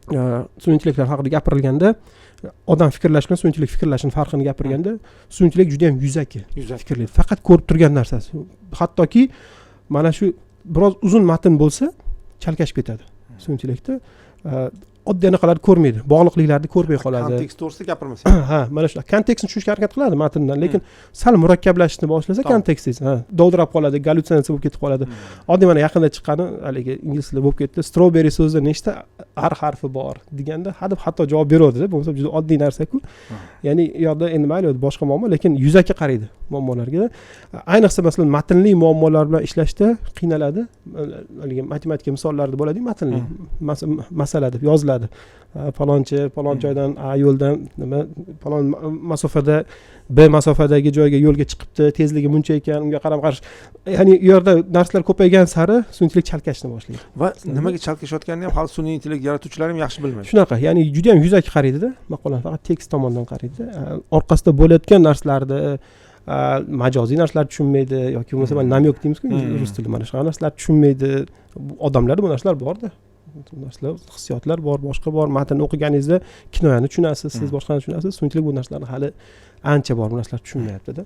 Sun'iy intellektlar haqida gapirilganda, odam fikrlash bilan sun'iy intellekt fikrlashini farqini gapirganda, sun'iy intellekt juda yam yuzaki Yuzaki. fikrlaydi, faqat ko'rib turgan narsasi. Hattoki mana shu biroz uzun matn bo'lsa, chalkashib ketadi sun'iy intellektda. Oddiy anaqalarni ko'rmaydi, bog'liqliklarni ko'rmay qoladi. Kontekst to'g'risida gapirmasak. Ha, mana shu kontekstni tushunishga harakat qiladi matndan, lekin sal murakkablashishni boshlasa, kontekstingiz, ha, dovdirab qoladi, gallyutsinatsiya bo'lib ketib qoladi. Oddiy mana yaqinda chiqqani, haligi ingliz tilida bo'lib ketdi, "Strawberry" so'zida nechta r harfi bor deganda, hadeb xato javob beruvdida. Bo'lmasa juda oddiy narsaku. Ya'ni u yoqda endi mayli, boshqa muammo, lekin yuzaki qaraydi muammolarga. Ayniqsa, masalan, matnli muammolar bilan ishlashda qiynaladi. Haligi matematika misollarida bo'ladiyu, matnli masala deb yoziladi. Falonchi falon joydan a yo'ldan nima, falon masofada b masofadagi joyga yo'lga chiqibdi, tezligi buncha ekan, unga qarama qarshi. Ya'ni u yerda narsalar ko'paygan sari sun'iy intellekt chalkashni boshlaydi. Va nimaga chalkashayotganini ham hali sun'iy intellekt yaratuvchilari ham yaxshi bilmaydi. Shunaqa, ya'ni juda yam yuzaki qaraydida maqolani, faqat tekst tomondan qaraydi. Orqasida bo'layotgan narsalarni, majoziy narsalarni tushunmaydi yoki bo'lmasa mana намёк deymizku rus tilida, mana shunaqa narsalarni tushunmaydi. Odamlarda bu narsalar borda, bu narsalar, hissiyotlar bor, boshqa bor. Matnni o'qiganingizda kinoyani tushunasiz siz, boshqani tushunasiz. Sun'iy intellekt bu narsalarni hali ancha bor, bu narsalarni tushunmayaptida.